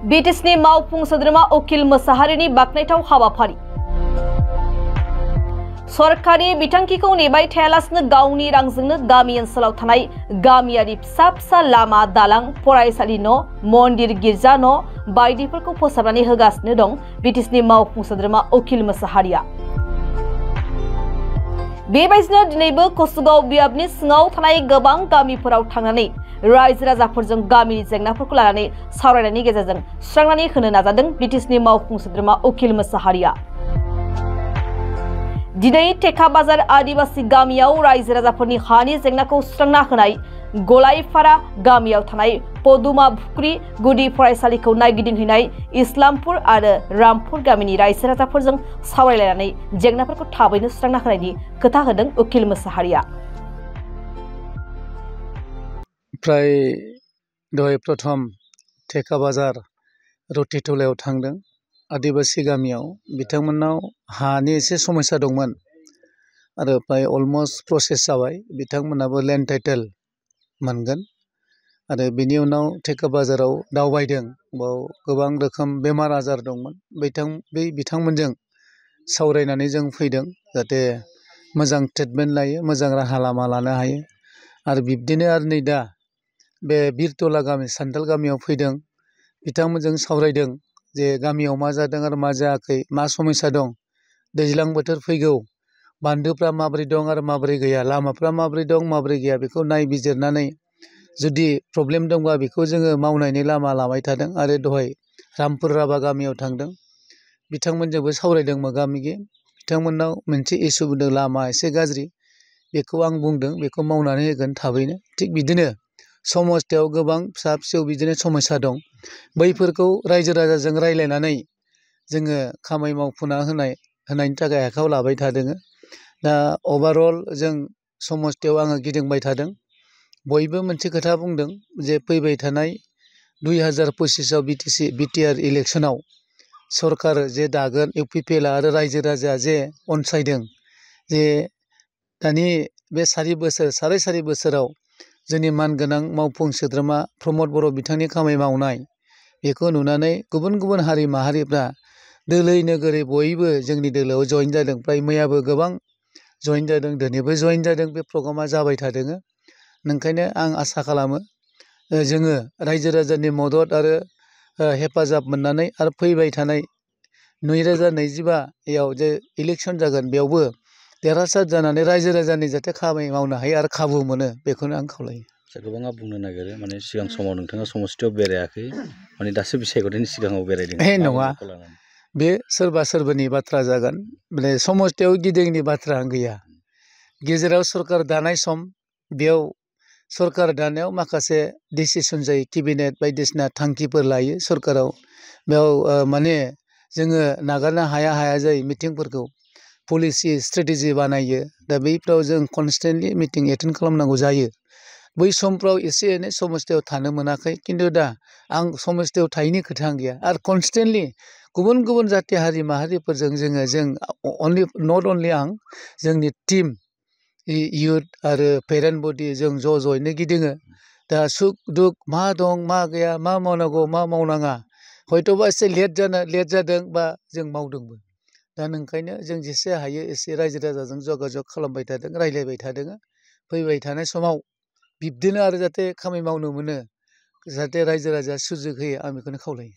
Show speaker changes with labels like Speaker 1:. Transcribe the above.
Speaker 1: BTSनि मावफुं सोद्रोमा अखिल मोसाहारिनि बाख्नायथाव हाबाफारि। सरकारि बिथांखिखौ नेबाय थायालासिनो गावनि रांजोंनो गामि ओनसोलाव थानाय गामियारि फिसा फिसा लामा दालां फरायसालि न' मन्दिर गिर्जा न' बायदिफोरखौ फोसाबनानै होगासिनो दं BTSनि मावफुं सोद्रोमा अखिल मोसाहारिया। बेबायदिनो दिनैबो कसुगाव बियाबनि सिङाव थानाय गोबां गामिफोराव थांनानै रायजो राजाफोरजों गामिनि जेंनाफोरखौ लानानै सावरायनायनि गेजेरजों सुस्रांनानै होनो नाजादों BTSनि मावफुं सोद्रोमा अखिल मोसाहारिया। दिनै टेका बाजार आदिबासी गामियाव रायजो राजाफोरनि हानि जेंनाखौ सुस्रांना होनाय गलायपारा गामियाव थानाय पदुमा फुख्रि गुदि फरायसालिखौ नायगिदिंहैनाय इस्लामपुर आरो रामपुर गामिनि रायजो राजाफोरजों सावरायलायनानै जेंनाफोरखौ थाबैनो सुस्रांना होनायनि खोथा होदों अखिल मोसाहारिया।
Speaker 2: प्राय दहाय प्रथम टेका बाजार रतिटलायाव थांदों आदिबासी गामियाव। बिथांमोननाव हानि एसे समस्या दंमोन आरो प्राय अलमस्ट प्रसेस जाबाय। बिथांमोनाबो लेन्ड टाइटेल मोनगोन आरो बिनि उनाव टेका बाजाराव दावबायदों। बाव गोबां रोखोम बेमार आजार दंमोन। बिथांमोनजों सावरायनानै जों फैदों जाहाथे मोजां ट्रिटमेन्ट लायो, मोजां राहा लामा लानो हायो। आरो बिब्दिनो आरो नै दा बे बिरतला गामि सान्थाल गामियाव फैदों। बिथांमोनजों सावरायदों जे गामियाव मा जादों आरो मा जायाखै, मा समस्या दं, दैज्लां बोथोर फैगौ, बान्दोफ्रा माबोरै दं आरो माबोरै गैया, लामाफ्रा माबोरै दं माबोरै गैया, बेखौ नायबिजिरनानै जुदि प्रब्लेम दंबा बेखौ जोङो मावनायनि लामा लाबाय थादों। आरो दहाय रामपुर राभा गामियाव थांदों। बिथांमोनजोंबो सावरायदों मोगा मोगि। बिथांमोननाव मोनसे इसु बुंदों, लामा एसे गाज्रि, बेखौ आं बुंदों बेखौ मावनानै होगोन थाबैनो। थिग बिदिनो समस्थियाव गोबां फिसा फिसौ बिदिनो समस्या दं। बैफोरखौ रायजो राजाजों रायज्लायनानै जोङो खामानि मावफुंना होनायनि थाखाय आखायाव लाबाय थादों। दा अभारअल जों समस्थियाव आङो गिदिंबाय थादों। बयबो मोनसे खोथा बुंदों जे फैबाय थानाय 2025आव बिटिआर इलेक्सनाव सरकार जे दागोन इउपिपिएल आरो रायजो राजाया जे अनसायदों जे दानि बे साराय सारि बोसोराव जोंनि मानगोनां मावफुं सोद्रोमा प्रमद बर' बिथांनि खामानि मावनाय बेखौ नुनानै गुबुन गुबुन हारि माहारिफ्रा दोलै नोगोरै बयबो जोंनि दोलोआव जइन जादों। फ्राय मैयाबो गोबां जइन जादों, दिनैबो जइन जादों। बे प्रग्रामा जाबाय थादों। ओंखायनो आं आसा खालामो जोङो रायजो राजानि मदद आरो हेफाजाब मोननानै आरो फैबाय थानाय 2025आव जे इलेक्सन जागोन बेयावबो देरहासार जानानै रायजो राजानि जाहाथे खामानि मावनो हायो आरो खाबु मोनो, बेखौनो आं खावलायो।
Speaker 3: गोबाङा बुंनो नागिरो माने सिगां समाव नोंथाङा समस्थियाव बेरायाखै, माने दासो बिसायख'थिनि सिगाङाव बेरायदों।
Speaker 2: नङा, बे सोरबा सोरबानि बाथ्रा जागोन। माने समस्थियाव गिदिंनि बाथ्रा गैया। गेजेराव सरकार दानाय सम, बेयाव सरकार दानायाव माखासे डिसिसन जायो, केबिनेट बायदिसिना थांखिफोर लायो सरकाराव। बेयाव माने जोङो नागारनो हाया जायो मिटिंफोरखौ, पलिसि स्ट्रेटेजि बानायो। दा बैफ्राव जों कनस्टेन्टलि मिटिं एटेन्ड खालामनांगौ जायो। बै समफ्राव एसे एनै समस्थियाव थानो मोनाखै, खिन्थु दा आं समस्थियाव थायैनि खोथा गैया। आरो कनस्टेन्टलि गुबुन गुबुन जाथि हारि माहारिफोरजों जों नट अनलि आं, जोंनि टिम इयुथ आरो पेरेन्ट बडि जों ज'यैनो गिदिङो। दा सुख दुख मा दं मा गैया, मा मावनांगौ मा मावनाङा, हयथ'बा एसे लेट जादों बा जों मावदोंबो। दा ओंखायनो जों जेसे हायो एसे रायजो राजाजों जगाजग खालामबाय थादों, रायज्लायबाय थादों। फैबाय थानाय समाव बिब्दिनो आरो जाहाथे खामानि मावनो मोनो, जाहाथे रायजो राजाया सुजुग होयो, आं बेखौनो खावलायो।